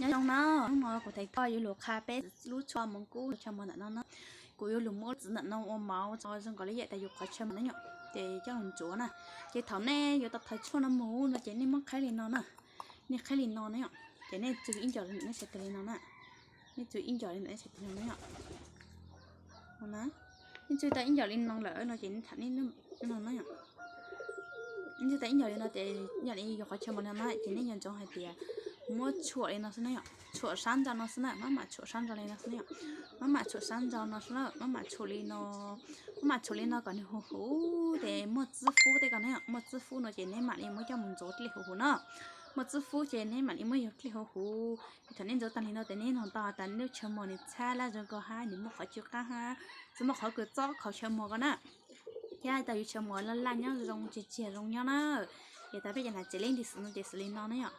Nyob zoo na, hnub no kuv Thaiv Koj yuav lug qha peb lub tshuaj moov kub chaw mos ntawm no na. Kuv yuav lug muab txiv ntawm no ua mov ua zoo nkaus li yam tas yus qhov chaw mos na yom, ces coj lug ntxuav na. Ces thaum nej yuav tau thawv tshuaj no mus no ces nej muab qhaib li no na, nej qhaib li no na yom, ces nej txug ib ncos li ntawm nej sawv tawg li no na, nej txug ib ncos li ntawm nej sawv tawg no na yom. Nej txug tau ib ncos li no lawm no ces nej tham nej no na yom. Nej txug tau ib ncos li no ces yog li yus qhov chaw mos no na ces nej nco ntsoov hais tias muab tshuam li no xwb na yom, tshuam sab ntso no xwb na, maj mam tshuam sab ntso li no xwb na yom, maj mam tshuam sab ntso no xwb na, maj mam tshuam li no, maj mam tshuam li no kom nws huv huv ces muaj txwb fub tej ko na yom, muaj txwb fub no ces neb mam li muab coj mus ntxuav dlej huv huv no, muaj txwb fub ces neb mam li muab yug dlej huv huv. Thaum nej ntxuav tag li no ces nej nug tau tas nej lub chaw mos nws txhab lab zoo ko hab nws muaj qhov cub qab hab tsis muaj qhov kws txob qhov chaw mos ko na. Thiab hais tas yus chaw mos laj laj nyob zoo tsis tsiag zoo nyob na. Ces tas peb cov nam tsev leej twg xwb no ces xws li no na yom.